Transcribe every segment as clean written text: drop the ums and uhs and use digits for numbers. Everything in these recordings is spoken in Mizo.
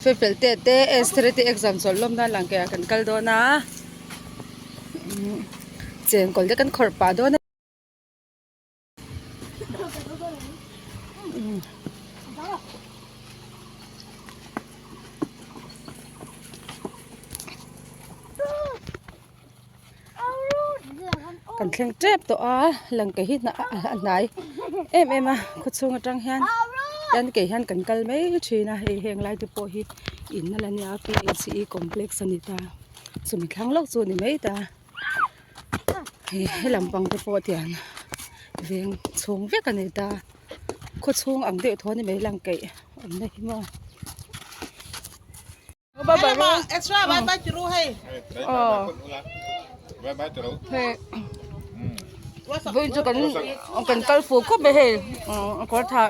Fel te te Esther te exam chawlh lawm nan lang keiah kan kal dawn a chengkawl te kan khawrh pah dawn a. Kan thleng tep tawh a lang ke hi a hnai em em a khawchhung atang hian chuan kei hian kan kal mai thin a hei heng lai te pawh hi in a la nia p h e complex a ni ta chumi thlang lawk chu a ni mai ta hei helam pang te pawh tiang veng chhung vek a ni ta khawchhung ang deuh thaw a ni mai lang keih awmna hi maw. Vawiin chu kan kan kal fuh khawp mai hei kawr thah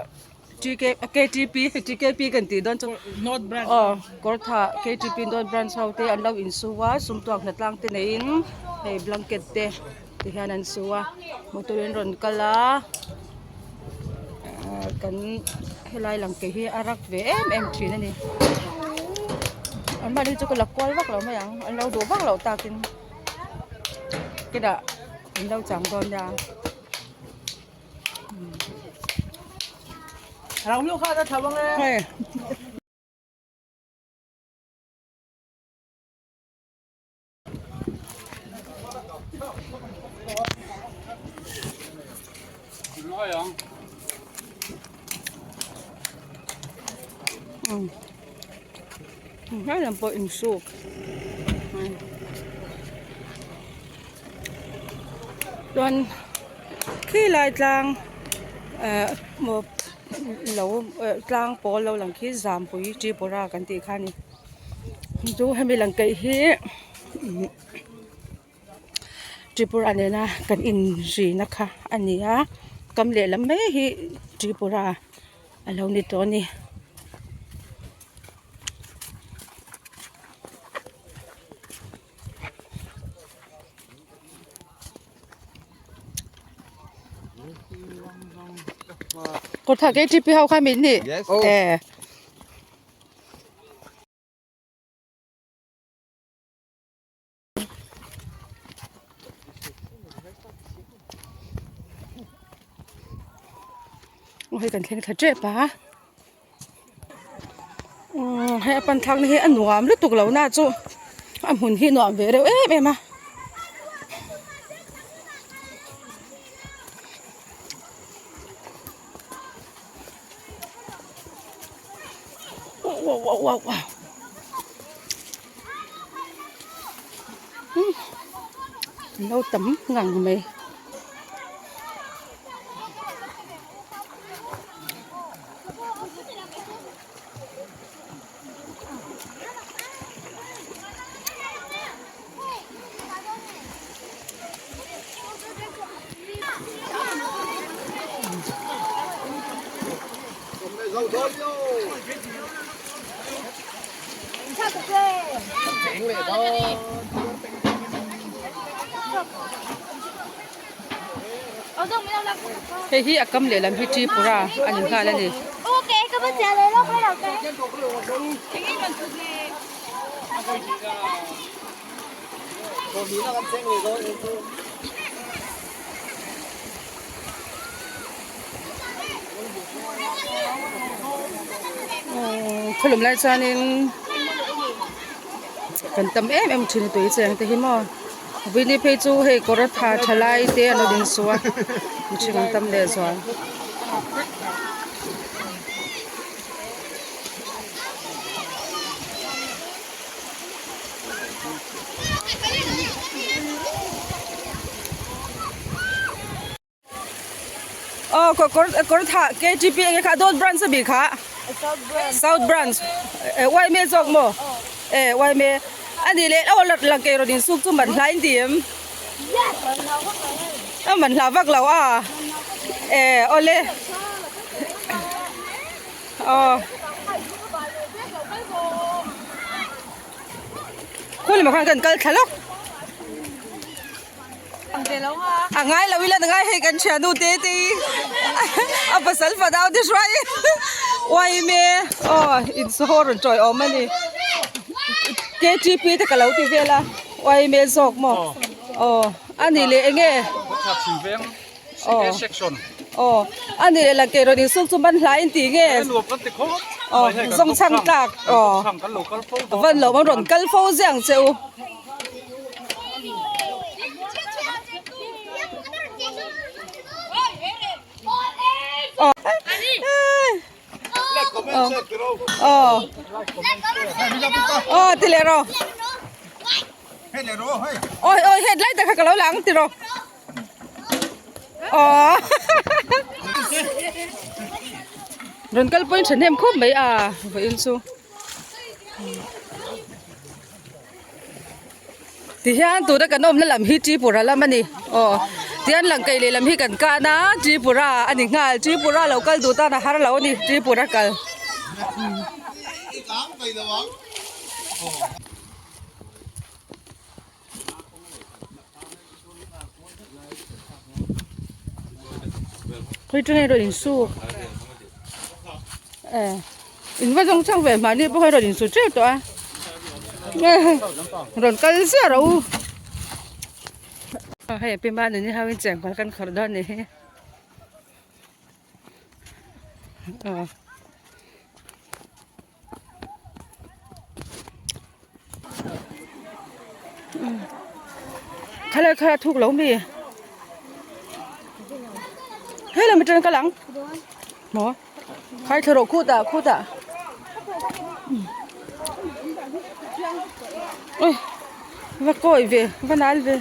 ktp tkp kan tih dawn chu aw kawr thah ktp north branch ho te an lo insu a sumtuak hnatlang te neiin hei blanket te tihian an su a motor in rawn kal a kan helai lang ke hi a rak ve em em thin a ni an mahni chu ka la kual vak lo mai ang an lo duh vak loh takin kitah an lo chang dawn nia. Hlai lam pawh insuk chuan khi lai tlang eh maw lo eh tlang pawl lo lang khi Zampui Tripura kan tih kha a ni. Chu hemi lang kaih hi Tripura nena kan inrina kha a ni a kam lehlam mai hi Tripura a lo ni tawh a ni. Kawr thah KTP ho kha min nih eh. Aw hei kan thleng thla tep a umm hei a pan thlak na hi a nuam lutuk lo na chu a hmun hi nuam ve reuh em em a. Wow wow wow wow lo tam ngang mai. Hei hi a kam lehlam hi Tripura a ni nghal a ni. Khawlum lai chuanin kan tam em em thin a tui cheng te hi maw vawini phei chu hei kawr a tha tha lai te an lo ding suh a mihring an tam leh zual. Aw kawr kawr kawr thah KTP enge kha dawt branch ami kha south branch yma zawk maw e yma ani leh aw lang kei rawn insuk chu man hlain ti em a man hla vak lo a e awle aw khawi lamah khan kan kal thla lawk. A ngai lo ila ngai hei kan thiannu te te hi a pasal fanau te hruai. Uaime aw insaw rawn tawi awm a ni KTP te ka lo ti vel a uaime zawk maw aw a nih leh eng nge aw aw a nih leh langkei rawn insuk chu man hlai in tih nge aw zawngchhang tlak aw van lo an rawn kal fo ziang che u. Aw ti leh rawh oi oi het lai tak kha ka lo lang ti rawh aw rawn kal pawhin thahnem khawp mai a vawiin chu. Tihian tuna kan awmna lam hi Tripura lam a ni aw tihian langkaih lehlam hi kan kan a Tripura a ni nghal Tripura lo kal duh tan a har lo a ni Tripura kal. Khawi tang nge rawn insuk eh in va zawng chang ve mahni pawh hi rawn insu teuh tawh a rawn kal ziah rawh u hei a pi mahni ho in chengkawl kan khawrh dawn a nih hi aw. Khalai kha a thuk lo mi he lam atang kal ang maw khai thla rawh khutah khutah ui va kawi ve va nal ve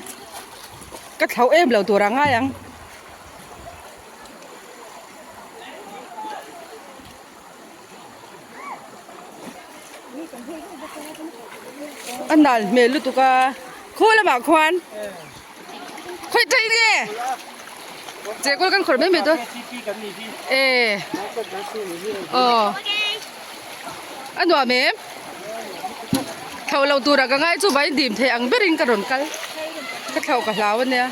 ka thlau em lo tur a ngai ang. A nal hmel lutuk a khaw lamah khuan khawi ṭai nge cheh kual kan khawrh mai mai dawn e aw a nuam em thlauh loh turah ka ngai chu vai dim thei ang berin ka rawn kal ka thlauh ka hlau a nia.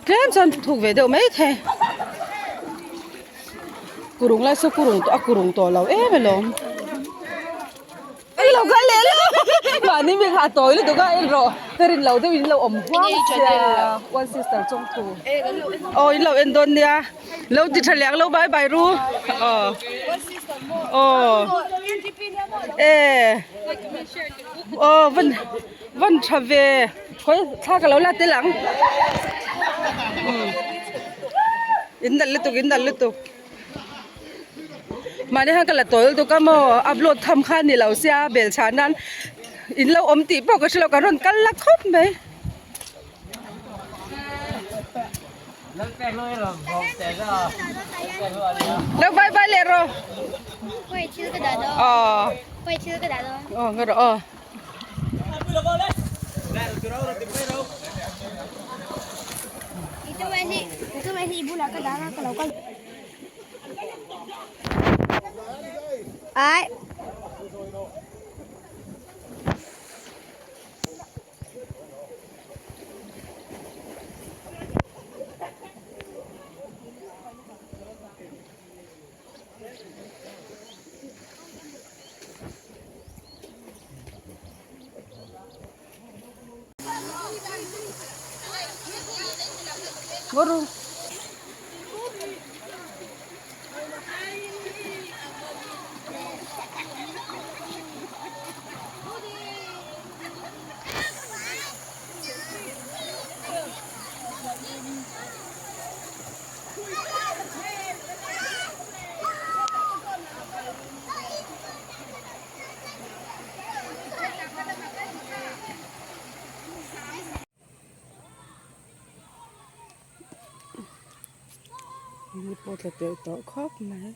Tlem chuan thuk ve deuh mai thei kurung lai saw kurung a kurung tawh lo em alawm ilo kal leh lo mahni mi kha a tawi lutuk a en rawh ka rin lo deuh in lo awm huang sia one sister chawngthu aw in lo en dawn nia. Lo ti tha liang lo bai bai ru aw aw e aw van van tha ve khawi thla ka lo la tel ang in nalh lutuk in nalh lutuk mahni khan ka la tawl lutuk a maw upload tham kha ni lo sia bel chhan nan in lo awm tih pawh ka hre lo ka rawn kal la khawp mai. Lo bye bye leh rawh. Aw. Aw nga rawh aw. Ai. Guru. Ni pawh tla teuh tawh khawp mai.